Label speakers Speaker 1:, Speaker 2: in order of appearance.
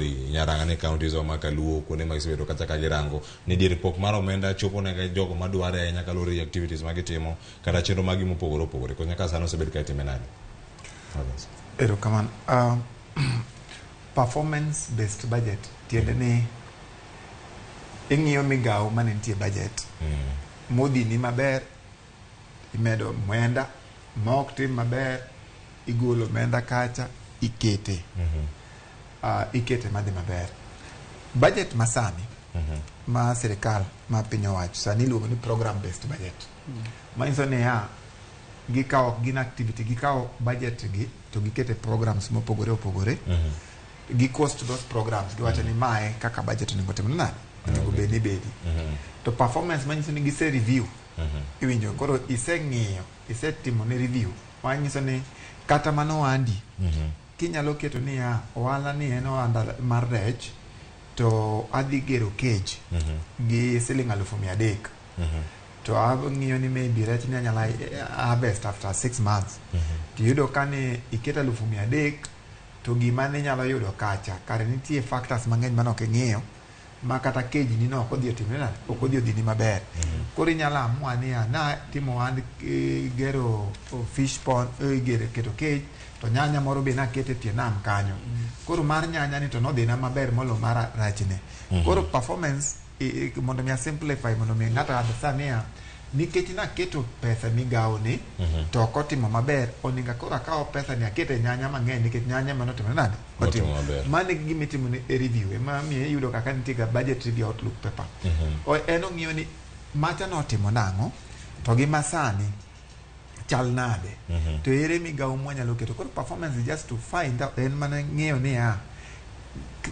Speaker 1: Nyarang'ane counties wa ma Kaluo kuonde ma gisebedo kacha ka girango ni dier pok mar omenda chopo ne jogo madware ahinya kaluwore gi activities ma gitimo kata chenro magi mopogore opogore koso nyaka sani osebed ka itime nade?
Speaker 2: Erokamano. Performance based budget tiende ni ing'iyo migawo mane nitie e budget modhini maber imedo omenda ma ok tim maber igolo omenda kacha ikete ikete madhi maber. Budget masani ma sirikal ma piny owacho sani iluongo ni program based budget. Manyiso niya, gikawo ok gin activity, gikawo budget gi to gikete programs mopogore opogore. Gi cost those programs giwacho ni mae kaka budget onego tim nade onego bed ni bedi. To performance manyiso ni gise review iwinjo koro iseng'iyo isetimo ne review manyiso ni kata mana ohandi kinyalo keto niya ohala ni en ohanda mar rech to adhi gero cage gi siling 300,000 to ang'iyo ni maybe rech ni anyalo harvest after 6 months to iyudo ka ni iketo 300,000 to gima ninyalo yudo kacha kare nitie factors mang'eny mane ok ing'iyo ma kata cage ni no ok odhi otimre nade ok odhi odhini maber. Koro inyalo amua niya na timo ohand gero fish pond, gero keto cage to nyanya moro be nakete tie nam kanyo koro mar nyanya ni to nodhina maber molo mar rachne. Koro performance mondo mi a simplify mondo mi ng'ato understand niya nikech naketo pesa migawo ni to ok otimo maber onego koro akawo pesa ni akete nyanya mang'eny nikech nyanya ema notimore nade.
Speaker 1: Otimo maber.
Speaker 2: Mano e gima itimo ni e review ema miyo iyudo kaka nitie ga budget review outlook paper. En ong'iyo ni macha notimo nang'o to gi masani chal nade to ere migawo mwanyalo keto. Koro performance is just to find out en mana ng'iyo niya